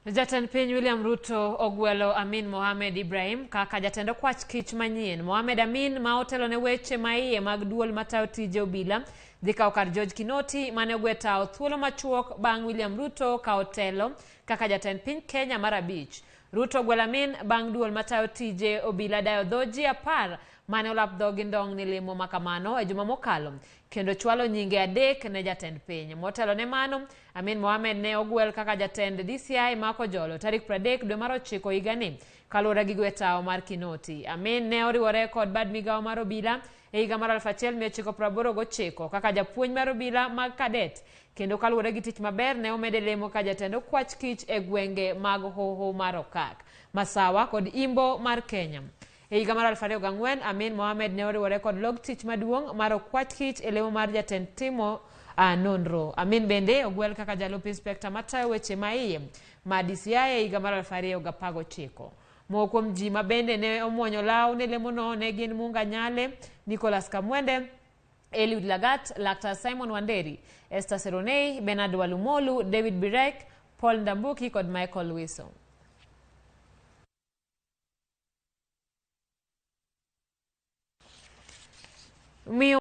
Jatend piny William Ruto ogwelo Amin Mohamed Ibrahim kaka jatend okwach kich manyien. Mohamed Amin ma otelo ne weche maiye mag duol matayo tije obila dhi kawo kar George Kinoti mane ogwe tawo thuolo machuok bang' William Ruto kawo telo kaka jatend piny Kenya mar abich. Ruto ogwelo Amin bang' duol matayo tije obila dayo dho ji 10 mane olap dhogi ndong' ni lemo makamano e juma mokalo kendo chwalo nyinge 3 ne jatend piny. Motelo ne mano, Amin Mohamed ne ogwel kaka jatend DCI ma Kojolo tarik 30 dwe mar ochiko higani kaluwore gi gwe tawo mar Kinoti. Amin ne oriwore kod bad migawo mar obila e higa mar 1989 kaka japuonj mar obila mag kadet kendo kaluwore gi tich maber ne omede lemo ka jatend okwach kich e gwenge mag Hoho mar Okak, Masawa kod Imbo mar Kenya. E higa mar 2004, Amin Mohamed ne oriwore kod log tich maduong' mar okwach kich e lemo mar jatend timo nonro. Amin bende ogwel kaka jalup inspekta matayo weche ma iye ma DCI e higa mar 2019. Moko kuom ji ma bende ne omuonyo law ne lemono ne gin Munga Nyale, Nicholas Kamwende, Eliud Lagat, Laktar Simon Wanderi, Esther Seronei, Bernard Walumolu, David Birek, Paul Ndambuki kod Michael Wiso. Miyo